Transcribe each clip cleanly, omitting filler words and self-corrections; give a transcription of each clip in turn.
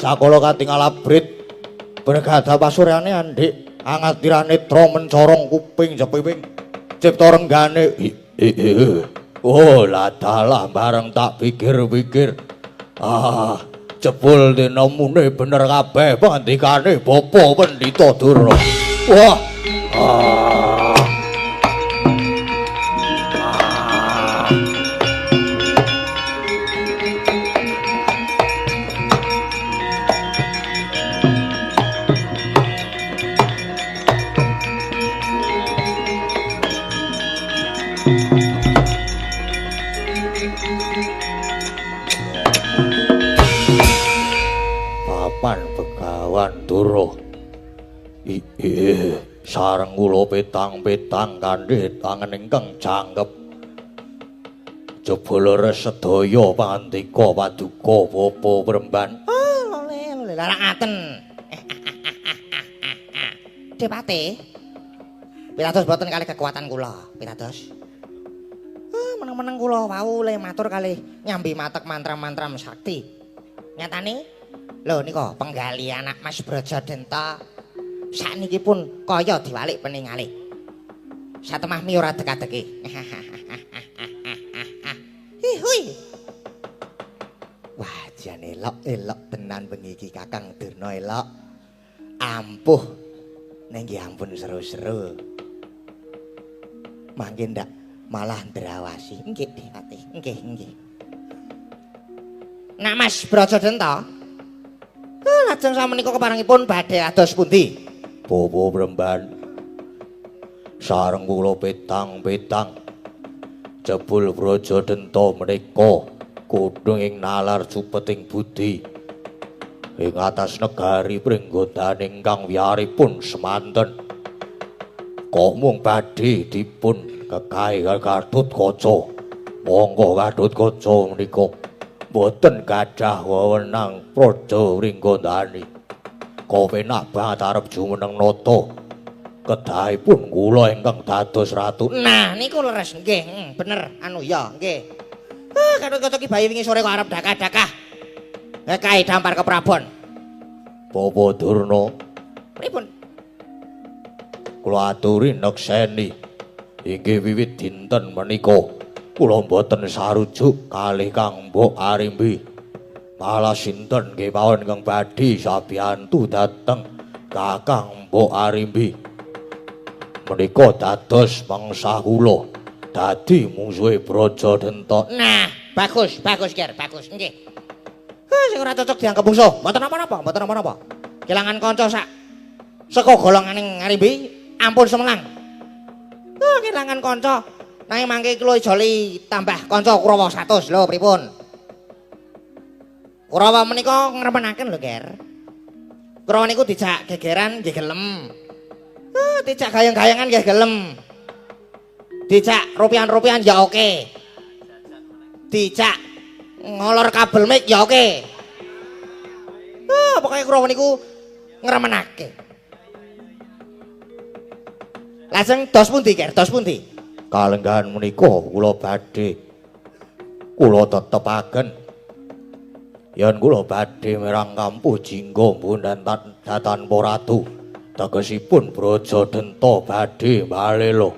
Sakala katingal abrit bregada pasuryane andhik angatirane tra mencorong kuping jepiwing cipta renggane. Oh ladalah bareng tak pikir-pikir. Ah, jebul tinemune bener kabeh pangandikane Bapak Pendhita Durna. Wah. Ah. Begawan Durna. Ih, sareng kula petang-petang kandhit angen ingkang jangkep. Jebul leres sedaya pangandika paduka Bapa Premban. Oh, lole, lole larangaten. Depate. Pitados boten kalih kekuatan kula, pitados. Meneng-meneng kula wau le matur kalih nyambi matek mantram-mantram sakti. Nyatane lho nika penggali anak Mas Brajadenta sakniki pun kaya diwalik peningale. Satemah mi ora deka-deki. Hi hui. Wah, jan elok-elok tenan bengi iki Kakang Durna elok. Ampuh. Ning nggih ampun seru-seru. Mangke ndak malah ndrawasi. Nggih, Dewati. Nggih, nggih. Nak Mas Brajadenta lajeng samenika keparengipun badhe ados pundi? Bapak Premban. Sareng kula petang-petang. Jebul Brajadenta menika kudu ing nalar jupeting budi. Ing atas negari Pringgondani ingkang wiyaripun semanten. Kok mung badhe dipun kekahi Gatotkaca. Monggo Gatotkaca menika boten gadah wewenang Praja Pringgondani. Kok penak banget arep jumeneng nata. Kedahipun kula ingkang dados ratu. Nah niku leres nggih, bener anu ya nggih. Ah Gatotkaca ki bayi wingi sore kok arep dakah-dakah. Ngekahi dampar ke prabon. Bapak Durna. Pripun? Kula aturi nekseni inggih wiwit dinten menika kula mboten sarujuk kalih Kang Mbok Arimbi. Malah sinten nggih mawon ingkang badhe sabiyantu dhateng Kakang Mbok Arimbi. Menika dados mangsa kula dadi mungsuhe Brajadenta. Nah, bagus, bagus Ger, bagus nggih. Sing ora cocok dianggep mungsuh, mboten napa-napa, mboten napa-napa. Kelangan kanca sak saka golonganing Arimbi ampun semelang. Kelangan kanca nanging mangke kula ijoli tambah kanca Kurawa 100 lho pripun. Kurawa menika ngremenaken lho, Ger. Kurawa niku dijak gegeran nggih gelem. Dijak gayeng-gayengan nggih gelem. Dijak rupian-rupian ya oke. Dijak ngolor kabel mic ya oke. Pokoke Kurawa niku ngremenake. Lajeng dos pundi, Ger? Dos pundi? Kalenggahan menika kula badhe kula tetepaken yen kula badhe mirang kampuh jingga mbunan datanpa ratu tegesipun Brajadenta badhe balela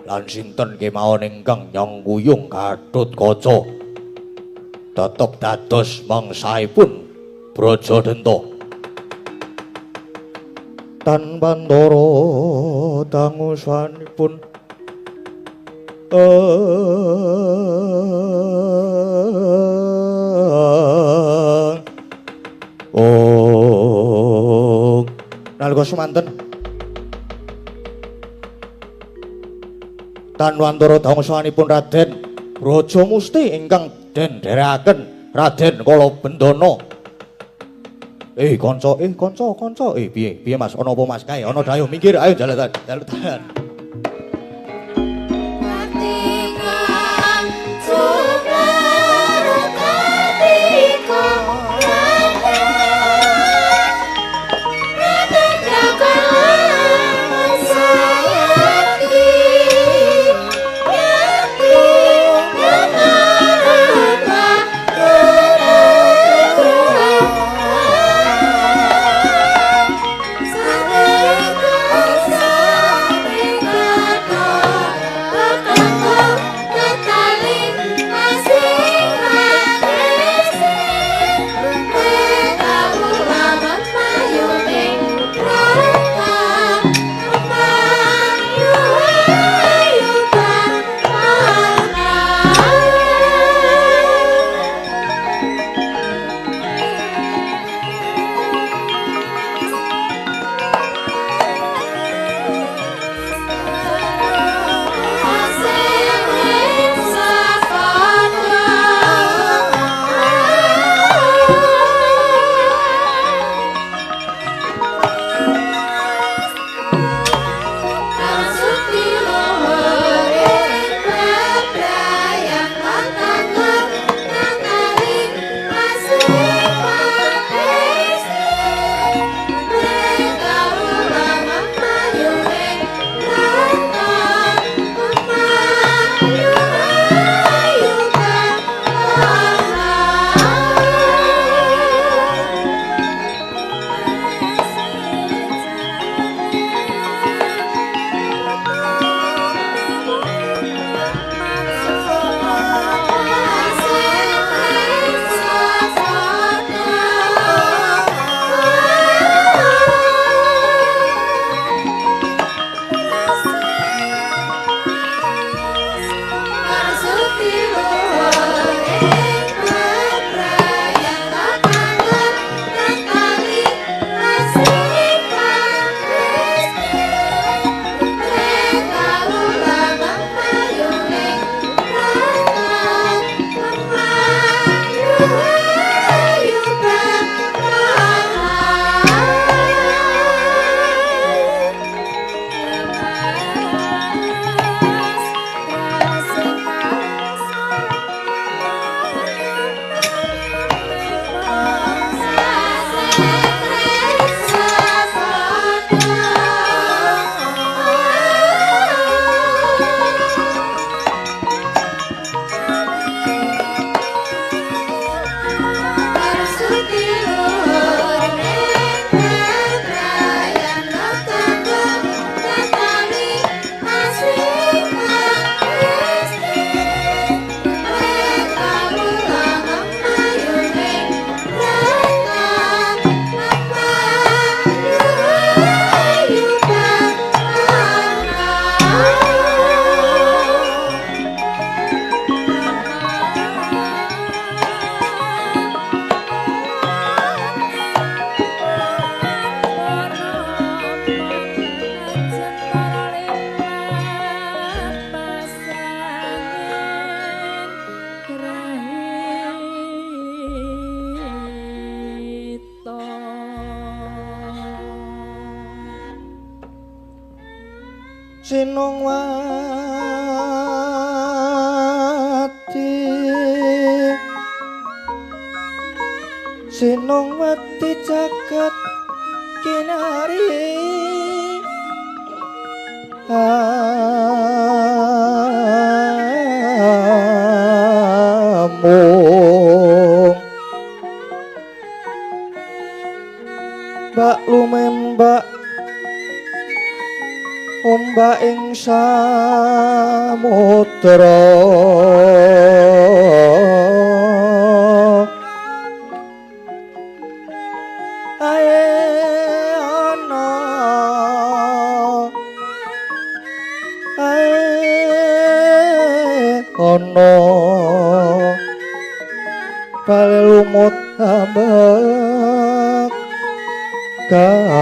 lan sinten kemawon ingkang nyengkuyung Gatotkaca tetep dados mangsaipun Brajadenta. Tan pantara dangusanipun oh nalika sumanten tanwantara dangsanipun Raden Brajamusti ingkang den dherekaken Raden Kalabendana. Kanca, kanca, kanca, piye piye Mas, ana apa Mas kae? Ana dayo minggir, ayo jalan jalan. Sinungwati Sinungwati jagat kinari amung bak lumembak ombak ing samudra ae ana ae ana bale lumut ambek kanggeng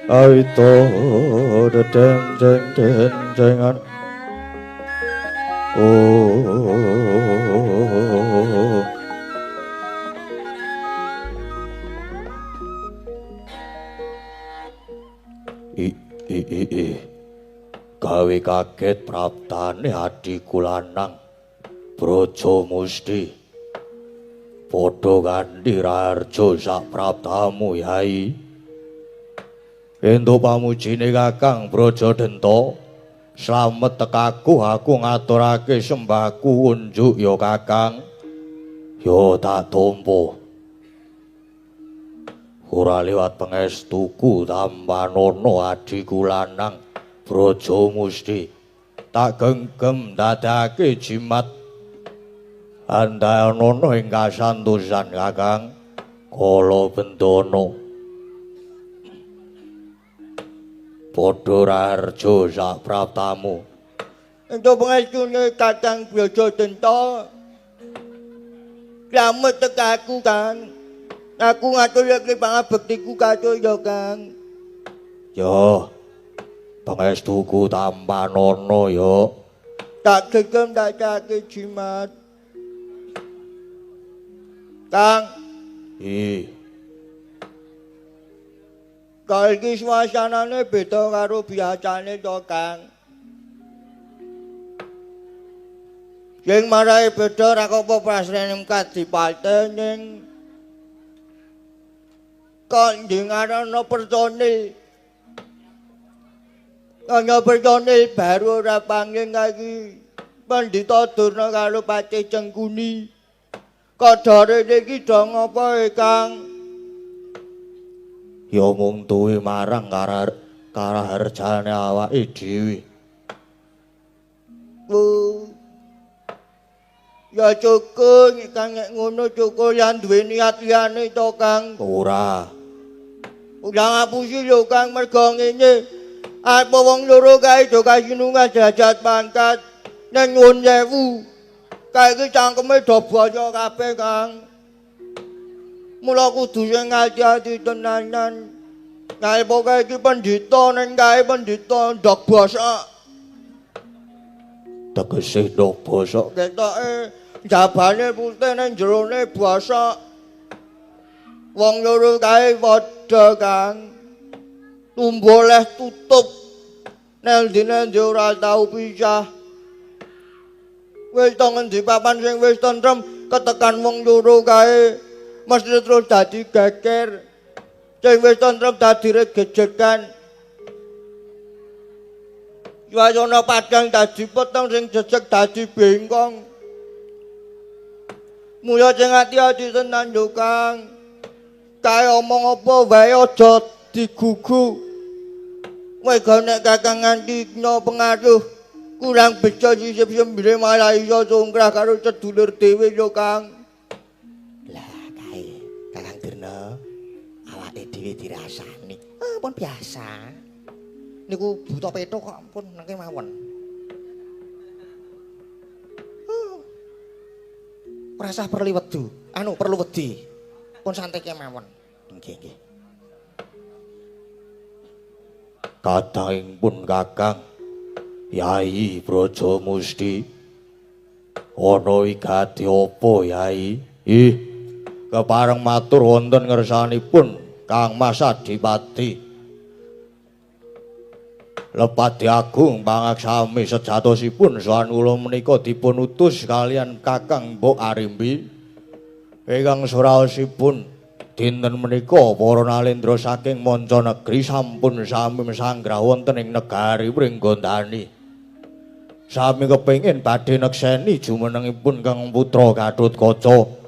aito dedeng-deng-dengan oh i i i i gawe kaget praptane adhiku lanang Braja Musti padha kanthi raharja sak praptamu Yai. Entuk pamujine Kakang Braja Denta, slamet tekaku aku ngaturake sembahku unjuk ya Kakang. Ya tak tampa. Ora liwat pangestuku tampanana adhiku lanang Braja Musti. Tak genggem dadake jimat andayanana ing kasantosan Kakang Kala Bendana. Padha raharja sak praptamu. Entuk pangestune Kakang Braja Denta. Slamet tekaku, Kang. Aku ngaturake pangabektiku katur ya, Kang. Ya. Pangestuku tampanana ya. Tak gegem dadake jimat. Kang. Ih. Kali iki suasanane beda karo biasane to, Kang. Sing marai beda ra apa prasrene kadipaten ning kok ndingarana personil. Ana personil baru ora pangling iki. Pandhita Durna karo Patih Cengkuni. Kadare iki do ngapa e, Kang? Ya mung duwe marang karaharjane awake dhewe. Ya cukup Kang nek ngono cukup lan duwe niat liyane to, Kang. Ora. Ora ngapusi lho, Kang, mergo ngene. Apa wong loro kae do kasinungan derajat pangkat nang nyuwun sewu. Kae iki cangkeme do basa kabeh, Kang. Mula kudu sing ati-ati tenanan. Kae pokoke iki pendhita ning kae pendhita ndok bosok. Tegese ndok bosok. Ketoke jabane putih ning jerone bosok. Wong loro kae padha, Kang. Tumboleh tutup. Nang ndi-ndi ora tau pisah. Wis to ngendi papan sing wis tentrem ketekan wong loro kae mesti terus dadi geger. Sing wis tentrem dadi regejegan. Suasana padang dadi peteng, sing jejeg dadi bengkong. Mulya sing ati-ati tenan lho, Kang. Kae omong apa wae aja digugu. Wega nek Kakang nganti kena pengaruh kurang bejo sisip sembire malah iso sungkrah karo sedulur dhewe lho, Kang. Lah kae Kakang Durna awake dhewe dirasani. Ah, pun biasa. Niku buta petuk kok pun nengke mawon. Ora usah perlu wedu, anu perlu wedi. Pun santai kemawon. Nggih, nggih. Kadanging pun Kakang Yai Braja Musti ana wigati apa Yai? Ih, kepareng matur wonten ngersanipun Kang Mas Adipati. Lepati Agung pangaksami sejatosipun sowan kula menika dipun utus kaliyan Kakang Mbok Arimbi. Ingkang suraosipun dinten menika para nalendra saking manca negeri sampun sami sanggrah wonten ing negari Pringgondani. Sami kepengin badhe nekseni jumenengipun Kang Putra Gatotkaca.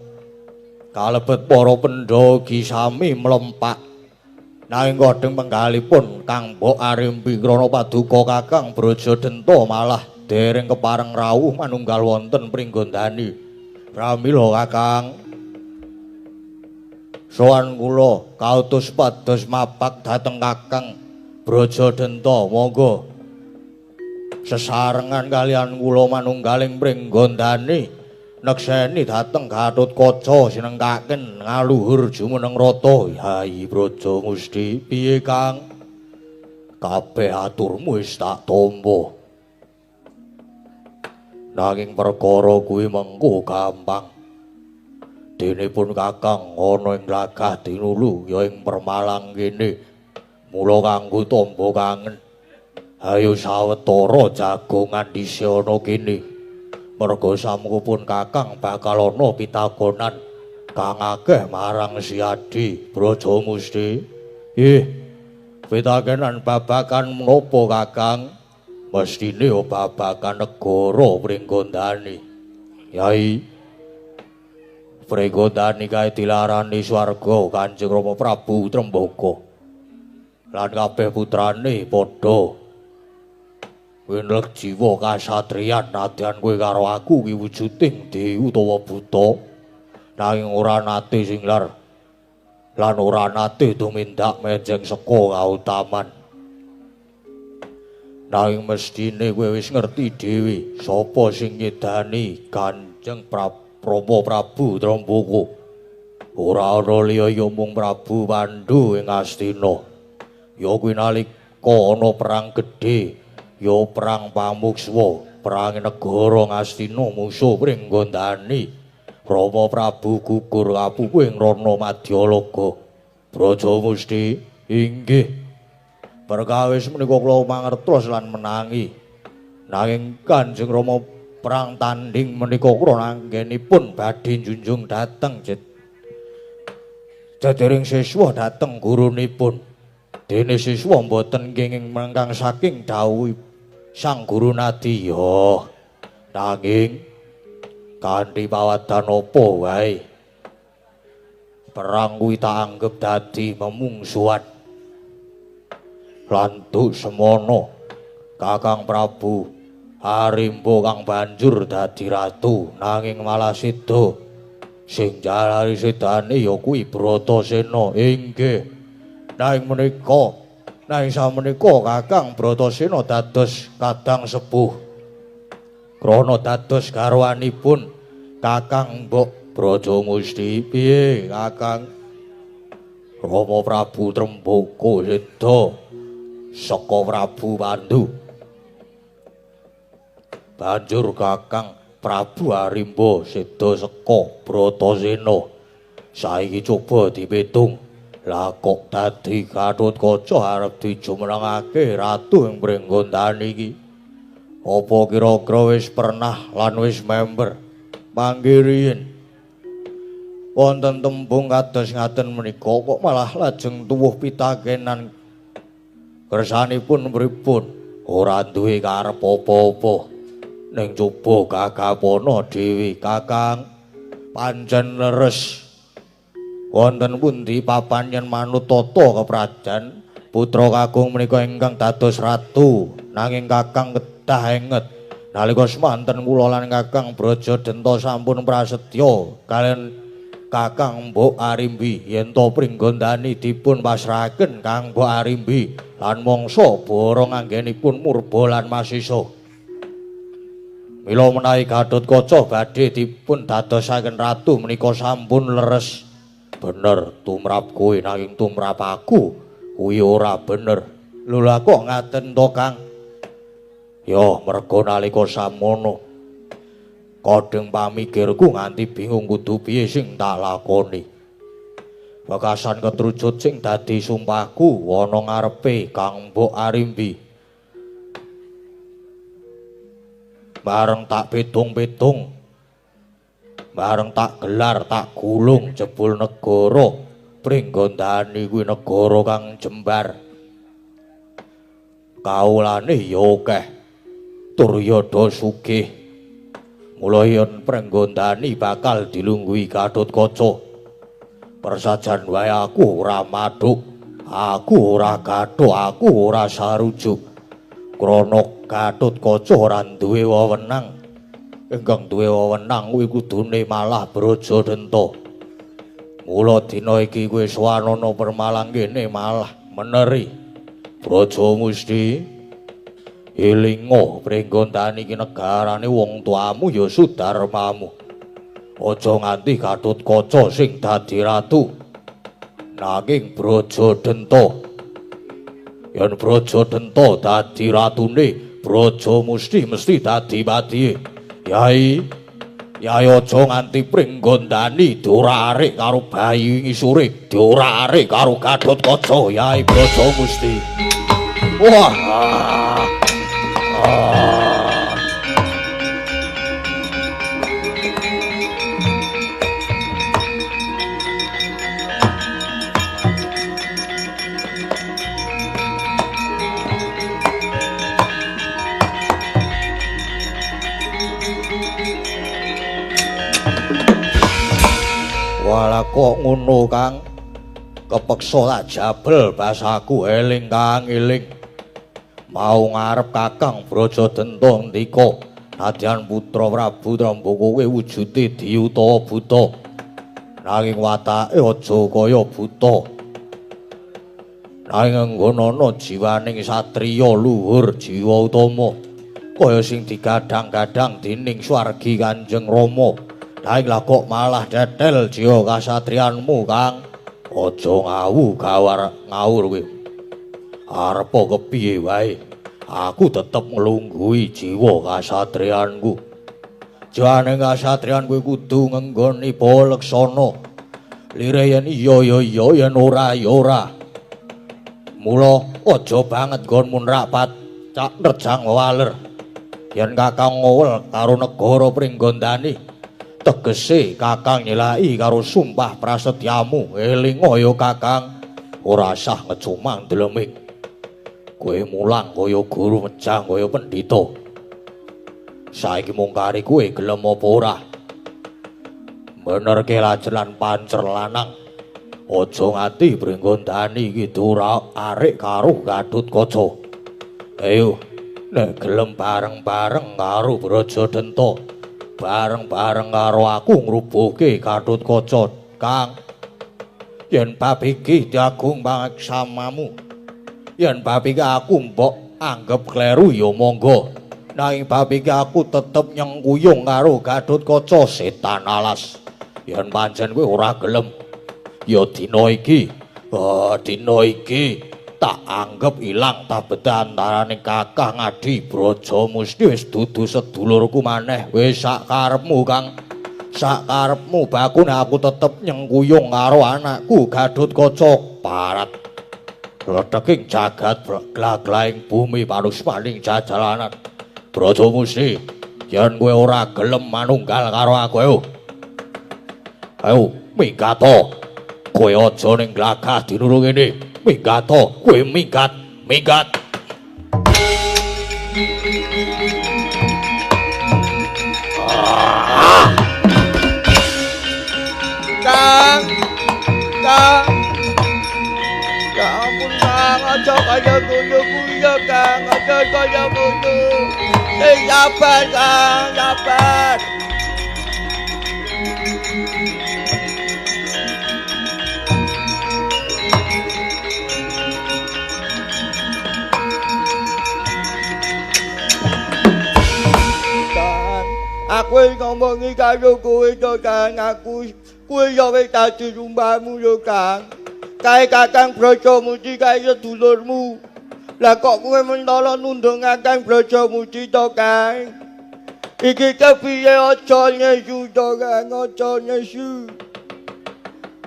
Kalebet para Pandhawa sami mlempak. Nanging kodheng penggalipun Kang Mbok Arimbi krana paduka Kakang Brajadenta malah dereng kepareng rawuh manunggal wonten Pringgondani. Pramila Kakang, sowan kula kautus pados mapak dhateng Kakang Brajadenta, monggo sesarengan kalian kula manunggaling Pringgondani nekseni dhateng Gatotkaca sinengkaken ngaluhur jumeneng rata. Yai Braja Musti, piye Kang? Kabeh aturmu wis tak tampa. Nanging perkara kuwi mengko gampang. Dene pun Kakang ana ing glagah dinulu ya ing Permalang kene. Mula kanggo tamba kangen. Ayo sawetara jagongan dhisik ana kene. Merga samengkupun Kakang bakal ana pitakonan kang akeh marang si Adi Braja Musti. Ih, pitakenan babagan menapa Kakang? Mestine babagan negara Pringgondani. Yai, Pringgondani kae dilarani swarga Kanjeng Rama Prabu Trembaka. Lan kabeh putrane padha winlek jiwa kasatriyan nadyan kowe karo aku ki wujuding dewi utawa buta, nanging ora nate singlar lan ora nate tumindak menjeng saka kautaman. Nanging mestine kowe wis ngerti dhewe sapa sing nyedani Kanjeng Rama Prabu Trembaka. Ora ana liya ya mung Prabu Pandu ing Astina. Ya kuwi nalika ana perang gedhe, ya perang pamukswa, perang negara Ngastina musuh Pringgondani. Rama Prabu gugur kapupu ing Rana Madyalaga. Braja Musti, inggih. Perkawis menika kula mangertos lan menangi. Nanging Kanjeng Rama perang tanding menika kula anggenipun badhe njunjung dhateng jejering siswa dhateng gurunipun. Dene siswa mboten kenging mengkang saking dawuh Sang Guru Nadiya. Nanging kanthi pawadan apa wae perang kuwi tak anggep dadi memungsuhan. Lan duk semono Kakang Prabu Arimba kang banjur dadi ratu, nanging malah sida. Sing jalari sedane ya kuwi Bratasena. Inggih. Nanging menika, nanging samenika Kakang Bratasena dados kadang sepuh. Krana dados garwanipun Kakang Mbok Braja Musti. Piye Kakang? Rama Prabu Trembaka seda saka Prabu Pandu. Banjur Kakang Prabu Arimba seda saka Bratasena. Saiki coba dipitung. Lah kok dadi Gatotkaca arep dijumenengake ratu ing Pringgondani iki? Apa kira-kira wis pernah lan wis member mangke riyin wonten tembung kados ngaten menika kok malah lajeng tuwuh pitakenan kersanipun pripun? Ora duwe karep apa-apa. Ning coba gagapono dhewe Kakang. Pancen leres wonten pundi papan yen manut tata keprajan putra kakung menika ingkang dados ratu. Nanging Kakang kedah enget nalika semanten kula lan Kakang Brajadenta sampun prasetya kaliyan Kakang Mbok Arimbi yen to Pringgondani dipun pasrahaken Kang Mbok Arimbi lan mangsa borong anggenipun murba lan masisa. Mila menawi Gatotkaca badhe dipun dadosaken ratu menika sampun leres. Bener tumrap kowe, nanging tumrap aku kuwi ora bener. Lho lah kok ngaten to Kang? Ya merga nalika samono kodheng pamikirku nganti bingung kudu piye sing tak lakoni. Bekasan ketrucut sing dadi sumpahku ana ngarepe Kang Mbok Arimbi. Bareng tak pitung-pitung, bareng tak gelar tak gulung jebul negara Pringgondani kuwi negara kang jembar. Kaulane ya akeh, tur ya do sugih. Mula yen Pringgondani bakal dilungguhi Gatotkaca. Persajan wae aku ora madhuk, aku ora gathuk, aku ora sarujuk. Krana Gatotkaca ora duwe wewenang. Ingkang duwe wewenang kuwi kudune malah Brajadenta. Mula dina iki kowe sowan ana Permalang kene malah meneri. Braja Musti, elinga Pringgondani iki negarane wong tuamu ya sudarmamu. Aja nganti Gatotkaca sing dadi ratu. Nanging Brajadenta, yen Brajadenta dadi ratune, Braja Musti mesti dadi patihe. Yai, Yai aja nganti Pringgondani diorak-arik karo bayi ngisure, diorak-arik karo Gatotkaca, Yai Braja Musti. Wah. Walah kok ngono Kang, kepeksa tak jabel basaku. Eling Kang, eling. Mau ngarep Kakang Brajadenta ndika, nadyan putra Prabu Trembaka kowe wujude diuta buta, nanging watake aja kaya buta. Nanging nggonana jiwaning satriya luhur jiwa utama, kaya sing digadhang-gadhang dening swargi Kanjeng Rama. Nanging lah kok malah tetel jiwa kasatriyanmu Kang. Aja ngawu gawar ngawur kowe. Arepa kepiye wae, aku tetep nglungguhi jiwa kasatriyanku. Jiwane kasatriyan kuwi kudu ngenggoni bawa leksana. Lire yen iya ya iya, yen ora ya ora. Mula aja banget nggonmu nrapat cak nerjang waler. Yen Kakang ngowel karo negara Pringgondani, tegese Kakang nyelaki karo sumpah prasetyamu. Elinga ya Kakang, ora sah ngecumang dleming. Kowe mulang kaya guru mejang kaya pendhita. Saiki mung kari kowe gelem apa ora? Benerke lajelan pancer lanang. Aja nganti Pringgondani iki diorak-arik karo Gatotkaca. Ayo, nek gelem bareng-bareng karo Brajadenta, bareng-bareng karo aku ngrubuhke Gatotkaca, Kang. Yen bab iki diagung pangaksamamu, yen bab iki aku mbok anggep kleru ya monggo. Nanging bab iki aku tetep nyengkuyung karo Gatotkaca setan alas. Yen pancen kowe ora gelem, ya dina iki, dina iki tak anggep ilang tabeta antarane Kakang Adi Braja Musti wis dudu sedulurku maneh. Wis sak karepmu Kang, sak karepmu bakune aku tetep nyengkuyung karo anakku Gatotkaca. Parat leteking jagat glaglahing bumi panusmaning jajalanan. Braja Musti, yen kowe ora gelem manunggal karo aku, ayo ayo minggato. Kowe aja ning glagah dinuru ngene. Minggato, kowe minggat, minggat. Kang, Kang, ya ampun Kang, aja kaya ngono kuwi ya Kang, aja kaya ngono. Sabar Kang, sabar. Aku wis ngomongi karo kowe to Kang, aku kowe ya wis dadi sumpahmu yo Kang. Kae Kakang Braja Musti kae sedulurmu. Lah kok kowe mentala nundung Kakang Braja Musti to Kang? Iki kepiye aja nyesu to Kang, aja nyesu.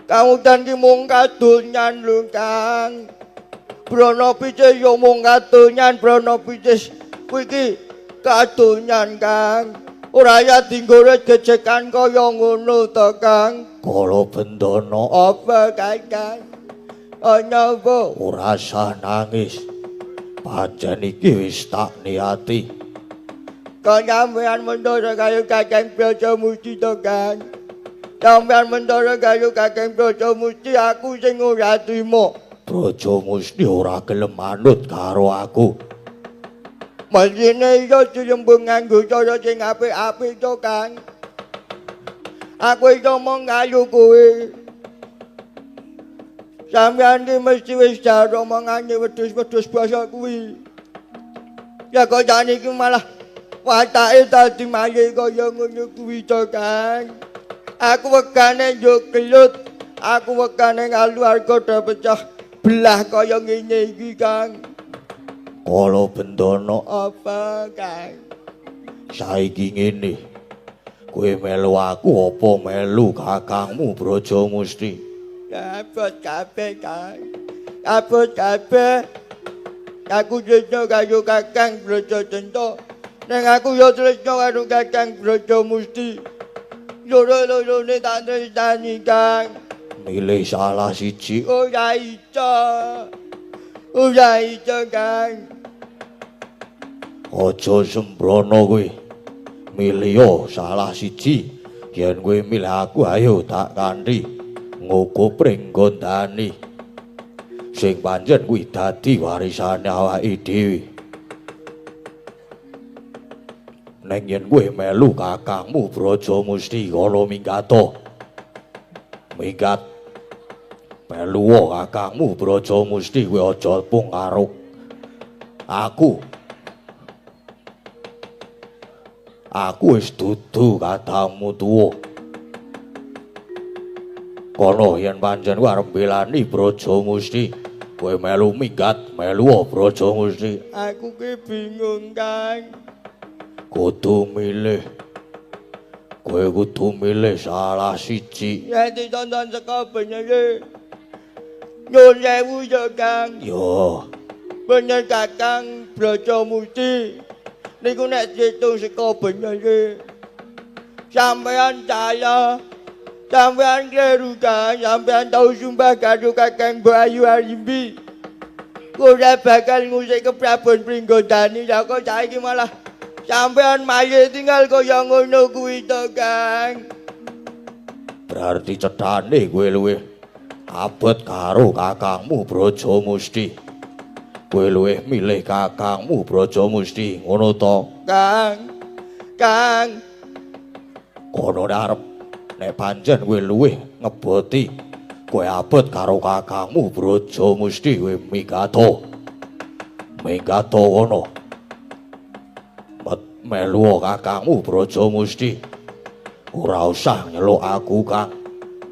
Kang Udan ki mung kadonyan lho, Kang. Brana Picis yo mung kadonyan, Brana Picis kuwi ki kadonyan, Kang. Ora ya dinggo gejekan kaya ngono to, Kang. Kala Bendana, apa, Kakang? Ana apa? Ora usah nangis. Pancen iki wis tak niati. Kok sampeyan mentara karo Kakang Brajamusti to, Kang? Sampeyan mentara karo Kakang Brajamusti, aku sing ora trima. Brajamusti ora gelem manut karo aku. Mesine iso dirembug nganggo cara sing apik-apik to, Kang. Aku iso mong karo kowe. Sampeyan ki mesti wis jar omongane wedhus-wedhus basa kuwi. Ya kok saniki malah watake dadi maye kaya ngono kuwi to, Kang. Aku wegane yo gelut, aku wegane keluarga do pecah belah kaya ngene iki, Kang. Kala Bendana, apa, Kang? Saiki ngene. Kowe melu aku apa melu kakangmu Brajamusti? Abot kabeh, Kang. Abot kabeh. Aku tresno karo Kakang Brajadenta. Ning aku yo tresno karo Kakang Brajamusti. Loro-lorone tak tresnani, Kang. Milih salah siji. Ora iso. Ora iso, Kang. Aja sembrono kowe. Milih salah siji. Yen kowe milih aku, ayo tak kanthi ngoko pringgondani. Sing pancen kuwi dadi warisane awake dhewe. Neng yen kowe melu kakangmu Brajamusti kono minggato. Minggat. Melu kakangmu Brajamusti kowe aja pung karo aku. Aku wis dudu kadangmu tuwa. Kono yen pancen kowe arep mbelani Brajamusti, kowe melu minggat, melu Brajamusti. Aku ki bingung, Kang. Kudu milih. Kowe kudu milih salah siji. Yen ditonton saka benere. Nyuwun sewu ya, Kang. Yo. Bener Kakang Brajamusti. Niku nek diitung saka benere. Sampeyan salah. Sampeyan kleru, Kang. Sampeyan tau sumpah karo Kakang Bayu Arimbi. Ora bakal ngusik ke Prabon Pringgondani. Lah kok saiki malah sampeyan maye tinggal kaya ngono kuwi to, Kang. Berarti cethane kowe luwih abot karo kakangmu Brajamusti. Kowe luwih milih kakangmu Brajamusti, ngono to? Kang. Kang. Kono arep nek pancen kowe luwih ngeboti, kowe abot karo kakangmu Brajamusti, kowe minggato. Minggato kono. Melu kakangmu Brajamusti. Ora usah nyeluk aku, Kang.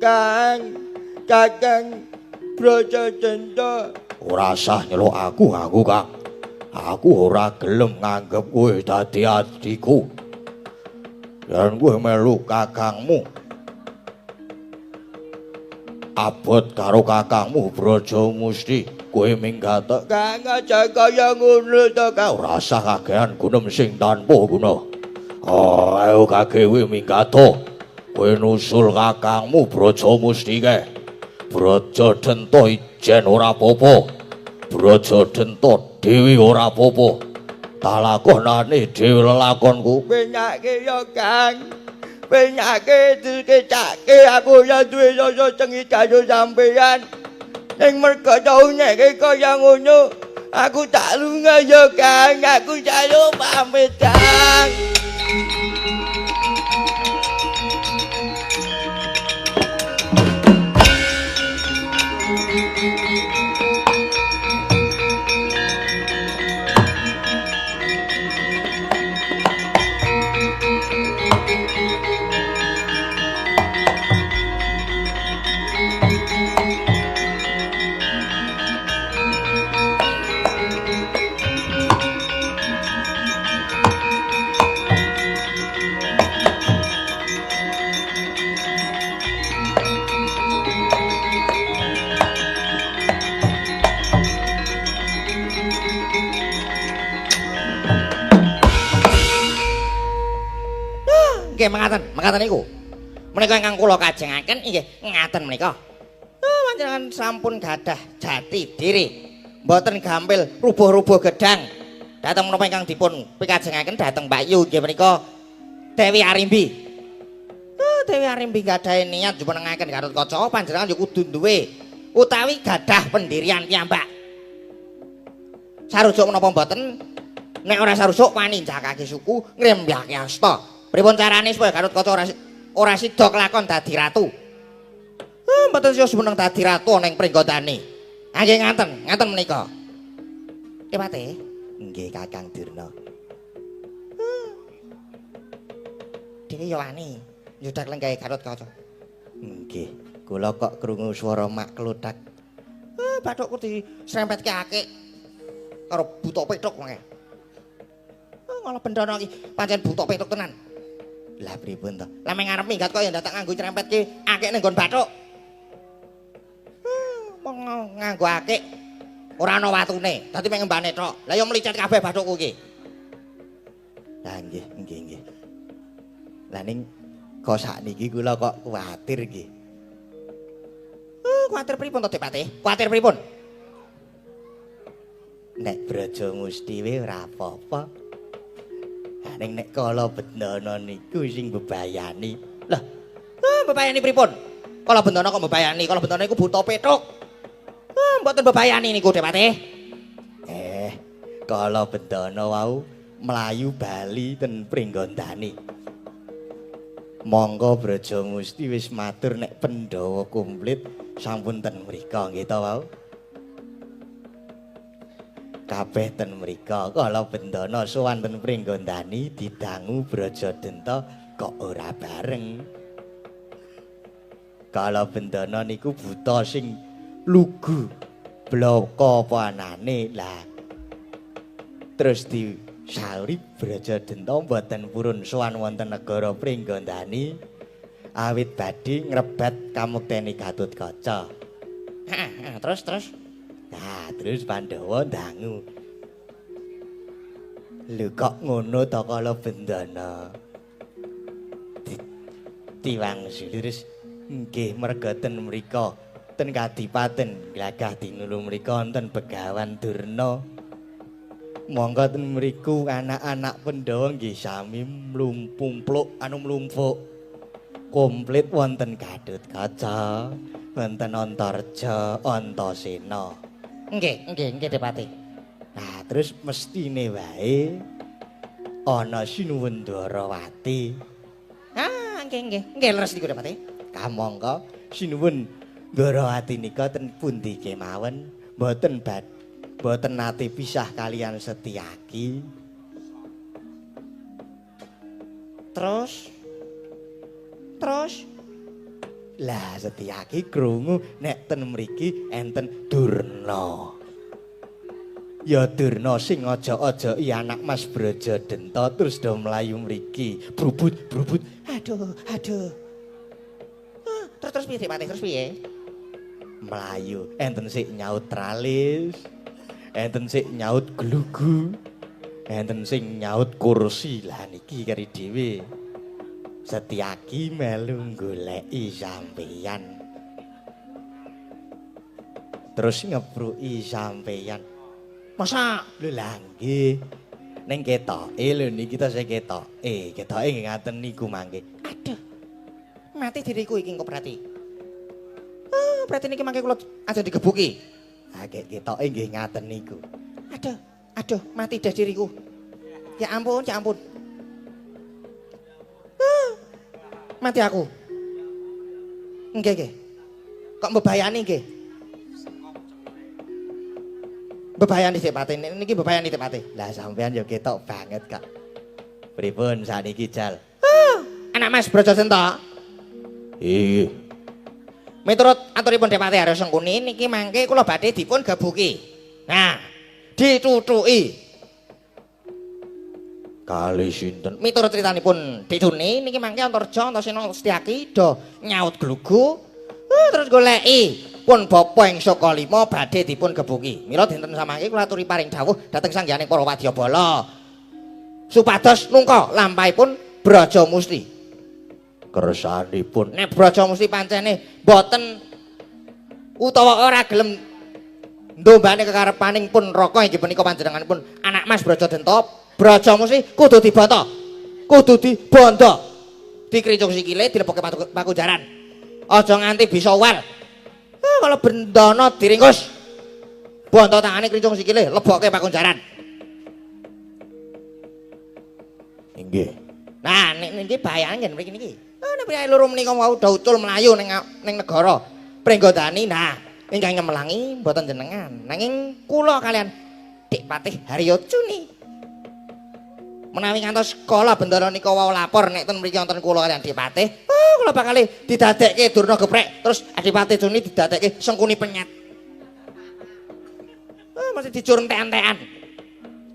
Kang, Kakang Brajadenta. Ora usah nyeluk aku, Kang. Aku ora gelem nganggep kowe dadi adhiku. Yen kowe melu kakangmu, abot karo kakangmu Brajamusti, kowe minggat. Kang, aja kaya ngono to, Kang. Ora usah kagean gunem sing tanpa guna. Oh, ayo kage kowe minggato. Kowe nusul kakangmu Brajamusti kae. Brajadenta ijen ora apa-apa. Brajadenta dhewe ora apa-apa. Talakonane dhewe lelakonku. Penyake ya, Kang. Penyake dikecake aku ya duwe rasa cengit karo sampeyan. Ning mergo tau nyeke kaya ngono, aku tak lunga ya, Kang. Aku jaluk pamit, Kang. Nggih mekaten, mekaten niku. Menika ingkang kula kajengaken inggih ngaten menika. Oh, panjenengan sampun gadah jati diri. Mboten gampil rubuh-rubuh gedang. Dhateng menapa ingkang dipun pikajengaken dhateng Mbak Yu inggih menika Dewi Arimbi. Oh, Dewi Arimbi gadahi niat jumenengaken Gatotkaca, panjenengan ya kudu duwe utawi gadah pendirian piyambak. Sarujuk menapa mboten? Nek ora sarujuk wani njakake suku ngrembyake asta. Pripun carane supaya Gatotkaca ora sida kelakon dadi ratu? Ah, mboten siya jumeneng dadi ratu ana ing Pringgondani. Ah nggih ngaten, ngaten menika. Depate? Nggih Kakang Durna. Dhewe ya wani nyudak lenggahe Gatotkaca. Nggih, kula kok krungu swara mak klothak. Ah, bathukku diserempetke akik karo buta pethuk mangke. Ah, ngono bendana iki pancen buta pethuk tenan. Lah pripun to? Lah meng arep minggat kok ya ndadak nganggo nyerempetke akik ning nggon bathuk. Mong nganggo akik ora ana watune, dadi meng ngembane tok. Lah ya mlicet kabeh bathukku iki. Lah nggih, nggih, nggih. Lah ning kok sakniki kula kok kuwatir nggih. Kuwatir pripun to, Depate? Kuwatir pripun? Nek Brajamusti we ora apa-apa. Lah ning nek Kala Bendana niku sing bebayani. Lah, bebayani pripun? Kala Bendana kok bebayani? Kala Bendana iku buta pethuk. Mboten bebayani niku, Depate. Kala Bendana wau mlayu bali ten Pringgondani. Monggo Brajamusti wis matur nek Pandhawa komplit sampun ten mrika nggih ta wau. Kabeh ten mrika. Kala Bendana sowan ten Pringgondani didangu Brajadenta kok ora bareng. Kala Bendana niku buta sing lugu blaka apa anane. Lah terus disauri Brajadenta mboten purun sowan wonten negara Pringgondani awit badhe ngrebat kamuktene Gatotkaca. Heeh, terus. Nah, terus Pandhawa ndangu. Lho kok ngono to Kala Bendana? Diwangsuli terus nggih merga ten mrika ten kadipaten Glagah Dinulu mrika wonten Begawan Durna. Monggo ten mriku anak-anak Pandhawa nggih sami mlumpuk anu mlumpuk komplit wonten Gatotkaca, wonten Antarja, Antasena. Nggih, nggih, nggih Depati. Nah, terus mestine wae ana Sinuwun Dwarawati. Ah, nggih, nggih. Nggih leres niku Depati. Kamangka Sinuwun Dwarawati nika ten pundi kemawon mboten mboten nate pisah kalian Setyaki. Terus lah Setyaki krungu nek ten mriki enten Durna. Ya Durna sing aja-aja anak Mas Brajadenta terus do mlayu mriki. Brubut, brubut. Aduh, aduh. Terus piye Depati? Terus piye? Mlayu enten sik nyaut tralis, enten sik nyaut glugu, enten sing nyaut kursi. Lah niki keri dhewe. Setyaki melu goleki sampeyan. Terus ngepruki sampeyan. Masa? Lho lah nggih. Ning ketoke lho niki ta sing ketoke. Ketoke nggih ngaten niku mangke. Aduh. Mati diriku iki engko berarti. Berarti niki mangke kula aja digebuki. Ha ketoke nggih ngaten niku. Aduh, aduh, mati dah diriku. Ya ampun, ya ampun. Mati aku. Nggih, nggih. Kok mbebayani nggih? Bebayani Depati niki bebayani Depati. Lah sampean ya ketok banget kok. Pripun sakniki Jal? Anak Mas Brajadenta. Iya. Miturut aturipun Depati Arya Sengkuni niki mangke kula badhe dipun gebuki. Nah, ditutuki. Kali sinten? Miturut critanipun Didune niki mangke Antarja Antasena Setyaki do nyaut glugu terus goleki pun bapa ing Saka Lima badhe dipun gebuki. Mila dinten samangke kula aturi paring dawuh dhateng sanghyane para wadyabala supados nungka lampahipun Brajamusti. Kersanipun Nek Braja Musti pancene mboten utawa ora gelem ndombane kekarepaning pun Raka inggih punika panjenenganipun anak Mas Braja Denta, Braja Musti kudu dibanta. Kudu dibondo. Dikrincung sikile dilebokke pakunjaran. Aja nganti bisa uwal. Ah, kalau bendana diringkus. Bonto tangane krincung sikile lebokke pakunjaran. Inggih. Nah, nek niki bahayane nggih mriki niki. Ah, nek priyayi loro menika wau udah ucul mlayu ning ning negara Pringgondani. Nah, ingkang nyemelangi mboten jenengan. Nanging kula kalian Dik Patih Haryo Cuni. Menawi ngantos kala bendara nika wau lapor nek ten mriki wonten kula kalian Dik Patih, oh kula bakal didadekke Durna geprek, terus Adipati Cuni didadekke Sengkuni penyet. Oh, mesti dicur entek-entekan.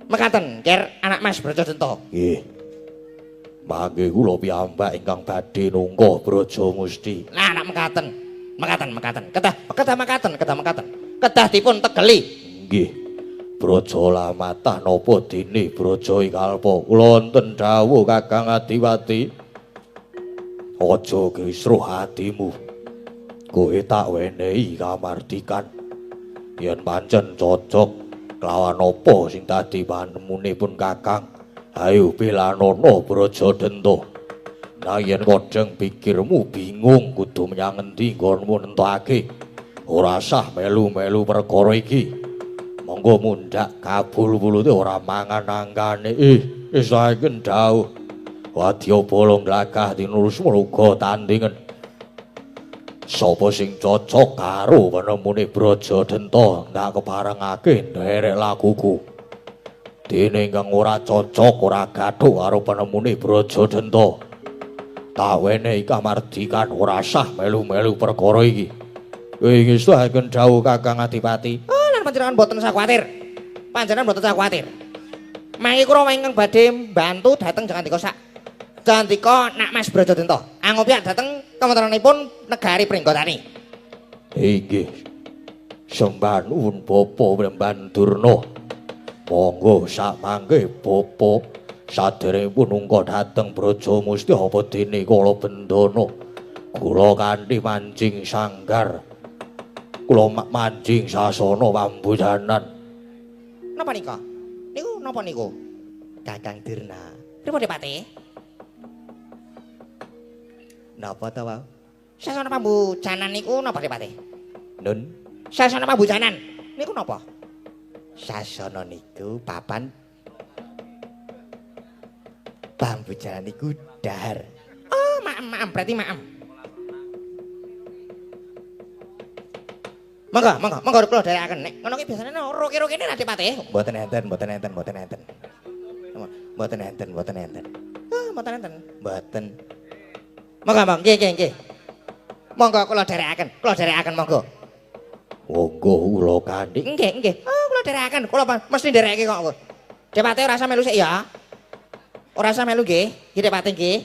Mekaten, ger anak Mas Braja Denta. Nggih. Mangke kula piyambak ingkang badhe nungka Braja Musti. Nah, anak mekaten. Mekaten, mekaten. Kedah, kedah mekaten, kedah mekaten. Kedah dipun tegeli. Nggih. Braja lamatah napa dene Braja Ikalpa. Kula wonten dawuh Kakang Adipati. Aja kisruh atimu. Kowe tak wenehi kamardikan. Yen pancen cocok kelawan apa sing dadi panemunipun Kakang, ayo belanana Braja Denta. Nah yen kodheng pikirmu bingung kudu menyang endi nggonmu nentokake. Ora sah melu-melu perkara iki. Monggo mundhak kabul pulute ora mangan angkane. Wis saiki dawuh. Wadya bala glagah tinulus muga tandingan. Sapa sing cocok karo penemune Braja Denta ndak keparengake nderek lakuku. Dene ingkang ora cocok ora gathuk karo penemune Braja Denta, tak wenehi kamardikan ora sah melu-melu perkara iki. Ing istahaken dawuh Kakang Adipati. Oh, lan panjenengan mboten usah kuwatir. Panjenengan mboten usah kuwatir. Mangke kula ingkang badhe mbantu dhateng Jangandika sak Jangandika nak Mas Braja Denta. Angopyak dhateng kewontenanipun negari Pringgondani. Inggih. Sembah nuwun Bapa Bremban Durna. Monggo sak mangke Bapa saderengipun nungka dhateng Braja Musti apa dene kala bendana kula kanthi mancing sanggar. Kula mancing sasana pambujanan. Napa nika? Niku napa niku? Kakang Durna. Pripun Dipati? Napa ta, Wau? Sasana pambujanan niku napa Dipati? Nun, Sasana pambujanan niku napa? Sasana niku papan pambujanan niku dahar. Oh, maem maem berarti maem. Monggo, monggo, monggo kula dherekaken. Nek ngono ki biasane roke-rokene ra Dipati. Mboten enten, mboten enten, mboten enten. Mboten enten, mboten enten. Ah, mboten enten. Mboten. Monggo, monggo, nggih, nggih, nggih. Monggo kula dherekaken, kula dherekaken monggo. Monggo kula kanthi. Nggih, nggih. Oh, kula dherekaken, kula mesti nderekke kok. Dipati ora usah melu sik ya. Ora usah melu nggih. Nggih Dipati nggih.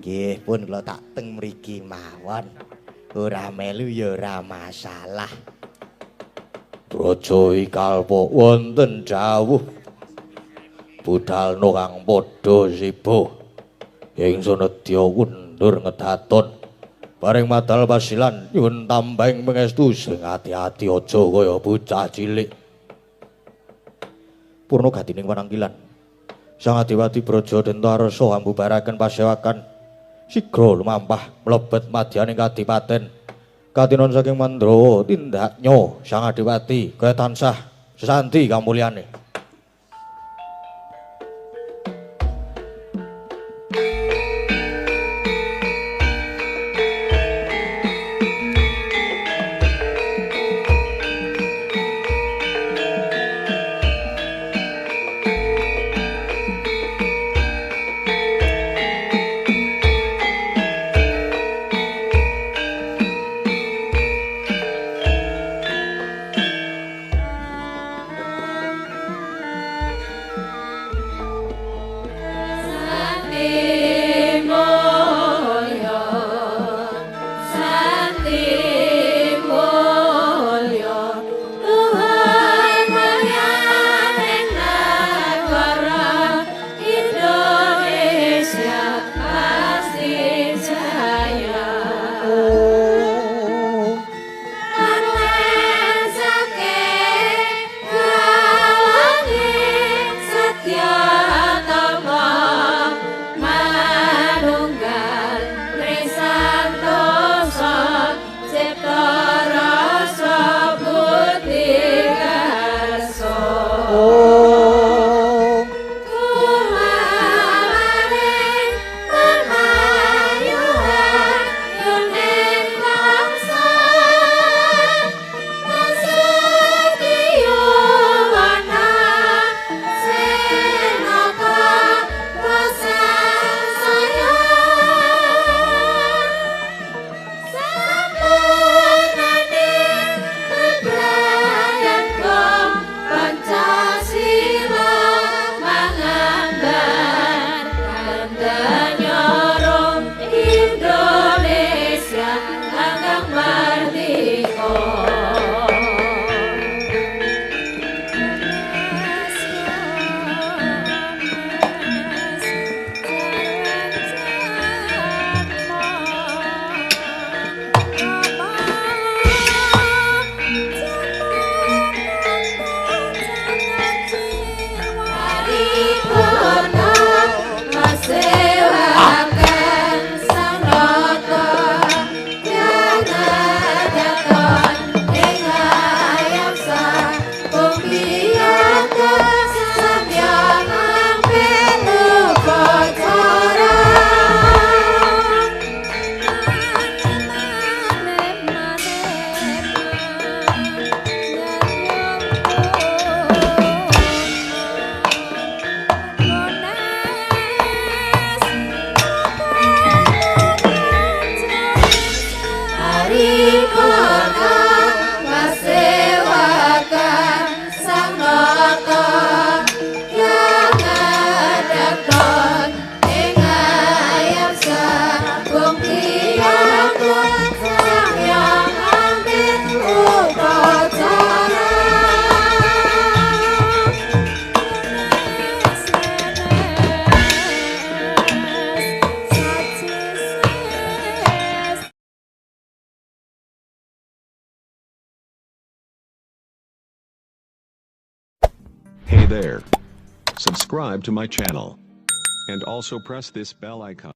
Nggih, pun kula tak teng mriki mawon. Ora melu ya ora masalah. Braja Ikalpa wonten dawuh. Budalno kang padha sibo. Ingsun nedya kundur ngedaton. Bareng madal pasilan nyuwun tambahing pangestu sing ati-ati aja kaya bocah cilik. Purna gatining panangkilan. Sang Adipati Braja Denta arsa ambubaraken pasewakan. Sigra lumampah mlebet madyaning kadipaten. Katinon saking Mandrawa tindaknya Sang Adipati kaya tansah sesanti kamulyane. Hey there. Subscribe to my channel. And also press this bell icon.